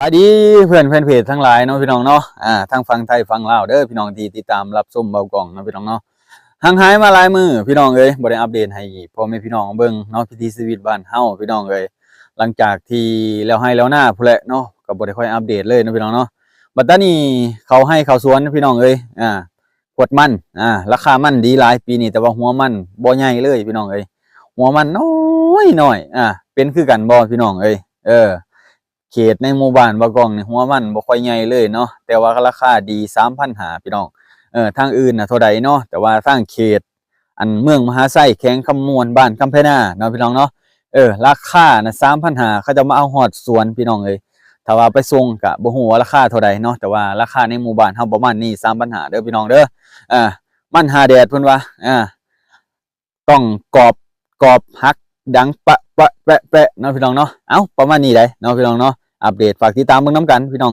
ສະບາຍດີເພື່ອນແຟນເພຈທັງຫຼາຍເນາະພີ່ນ້ອງເນາະ ອ່າ ທັງຝັ່ງໄທຝັ່ງລາວເດີພີ່ນ້ອງ ທີ່ຕິດຕາມຮັບຊົມເບົາກ້ອງເນາະພີ່ນ້ອງເນາະ. ຫ່າງຫາຍມາຫຼາຍມື້ພີ່ນ້ອງເອີຍ ບໍ່ໄດ້ອັບເດດໃຫ້ພໍ່ແມ່ພີ່ນ້ອງເບິ່ງເນາະ ວິຖີຊີວິດບ້ານເຮົາພີ່ນ້ອງເອີຍ. ຫຼັງຈາກທີ່ແລ້ວໄຮ່ແລ້ວນາພຸ້ນແຫຼະເນາະ ກໍບໍ່ໄດ້ຄ່ອຍອັບເດດເລີຍເນາະພີ່ນ້ອງເນາະ. ບັດຕານີ້ເຂົ້າໄຮ່ເຂົ້າສວນພີ່ນ້ອງເອີຍ ອ່າ ຂວດມັນ ອ່າ ລາຄາມັນດີຫຼາຍປີນີ້ ແຕ່ວ່າຫົວມັນບໍ່ໃຫຍ່ເລີຍພີ່ນ້ອງເອີຍ ຫົວມັນນ້ອຍໆ ອ່າ ເປັນຄືກັນບໍ່ພີ່ນ້ອງເອີຍ? ເອີ ເຂດໃນໝູ່ບ້ານບ່າວກ້ອງນີ້ ຫົວມັນບໍ່ຄ່ອຍໃຫຍ່ເລີຍເນາະ ແຕ່ວ່າລາຄາດີ ສາມພັນຫ້າ ພີ່ນ້ອງ. ເອີ ທາງອື່ນນະເທົ່າໃດເນາະ ແຕ່ວ່າທາງເຂດ ອັນເມືອງມະຫາໄຊ ແຂວງຄຳມ່ວນ ບ້ານຄຳໄພນາເນາະພີ່ນ້ອງເນາະ ເອີ ລາຄານະ ສາມພັນຫ້າ ເຂົາເຈົ້າມາເອົາຮອດສວນພີ່ນ້ອງເອີຍ. ຖ້າວ່າໄປສົ່ງກະບໍ່ຮູ້ວ່າລາຄາເທົ່າໃດເນາະ ແຕ່ວ່າລາຄາໃນໝູ່ບ້ານເຮົາປະມານນີ້ ສາມພັນຫ້າ ເດີພີ່ນ້ອງເດີ. ອ່າ ມັນຫາແດດເພິ່ນວ່າ ອ່າ ຕ້ອງກອບ ກອບຫັກດັງປະປະແປະແປະເນາະພີ່ນ້ອງເນາະ. ເອົ້າ ປະມານນີ້ໃດເນາະພີ່ນ້ອງເນາະ ອັບເດດ ຝາກຕິດຕາມເບິ່ງນຳກັນພີ່ນ້ອງ.